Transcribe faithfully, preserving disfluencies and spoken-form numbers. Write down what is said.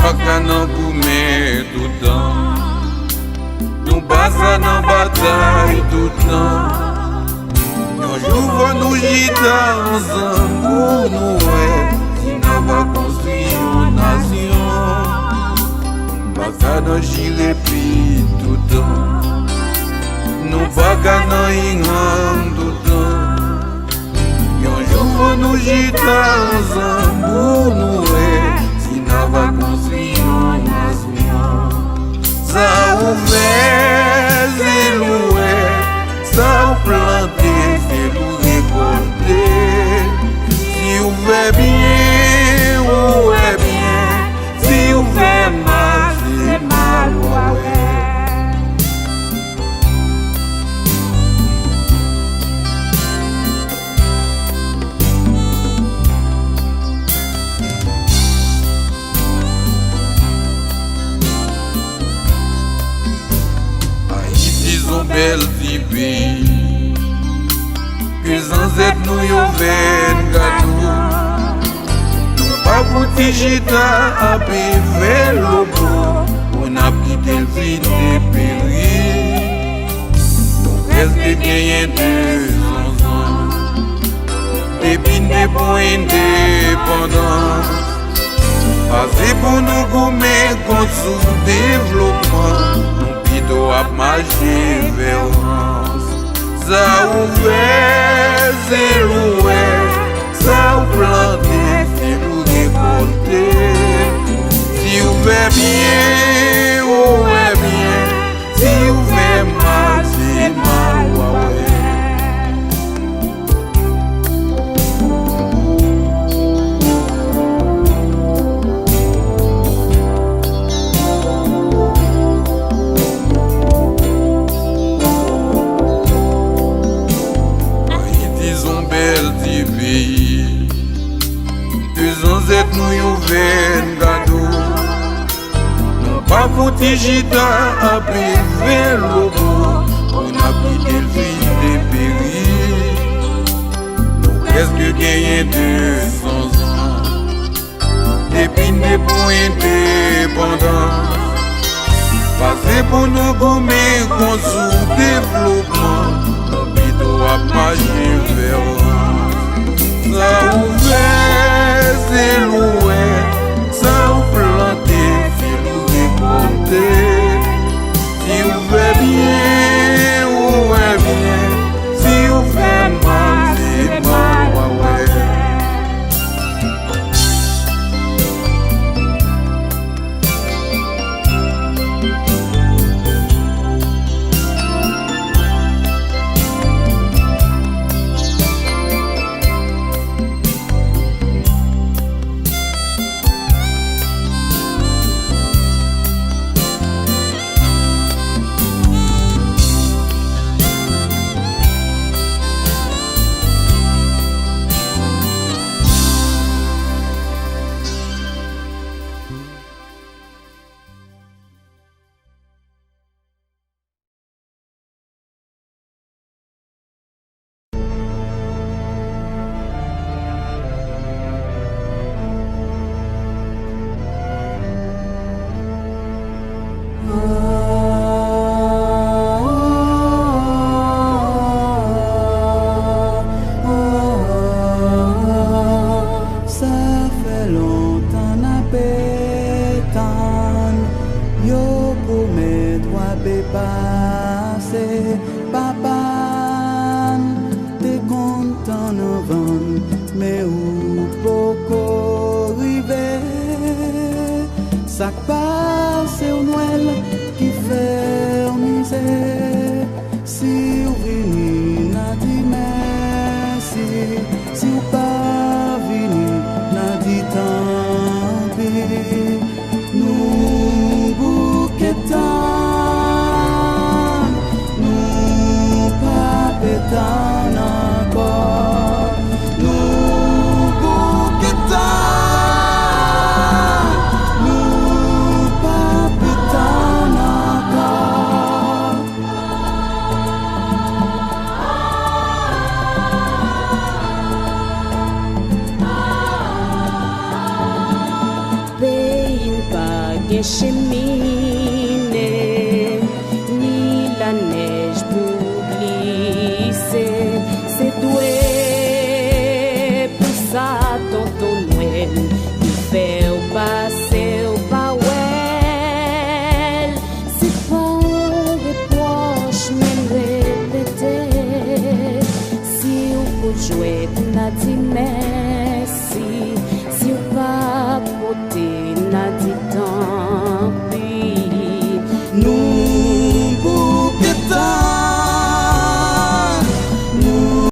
pa ka nan goumen toutan. Nou pa sa nan batay toutan. Yon jou fò nou chita ansanm pou nou wè si n a va konstwi yon nasyon. Nou pa sa nan chire pit toutan. Nou pa ka nan ingang toutan. Yon jou fò nou chita ansanm pou nou wè si n a va konstwi yon nasyon. Sa ou fè, se l ou wè. Sa ou plante, se l ou rekòlte. Si ou fè byen, ou wè byen. Si ou fè mal, se mal w a wè. Ayiti s on bèl ti peyi ke zansèt nou yo fè n kado. Nou pa fouti chita ap fè lobo pou n ap kite l fin deperi. Nou prèske genyen de san zan depi n te pran endepandans. Pase pou nou goumen kont soudevlopman, nou pito ap mache vè rans. Sa ou fè, se l ou wè. Sa ou plante, se l ou rekòlte. Si ou fè byen, ou wè byen. Si ou fè mal, se mal w a wè. Ayiti s on bèl ti peyi ke zansèt nou yo fè n kado. Nou pa fouti chita ap fè lobo pou n ap kite l fin deperi. Nou prèske genyen de san zan depi n te pran endepandans. Pase pou nou goumen kont soudevlopman, nou pito ap mache vè rans. Sa ou fè, se l ou wè. Sa ou plante, se l ou rekòlte. Si ou fè byen, ou wè byen. Si ou fè mal, se mal w a wè. Sa fè lontan n ape tann, yo pwomèt w ape pase. Papa n te konn tann anvan n, men ou poko rive. Sa k pase w Nwèl ki fè w mize? Si w vini, n a di mèsi. Si w pa vini, n a di tanpi. Nou bouke tann, nou pa pe tann ankò. Nou bouke tann, nou pa pe tann Chemine, ni lanèj pou glise, se dwe pou sa tonton Nwèl li fè w pase w pa wè l. Se pa yon repwòch, men repete, si w pot jwèt n a di mèsi, si w pa pote n a di tanpri.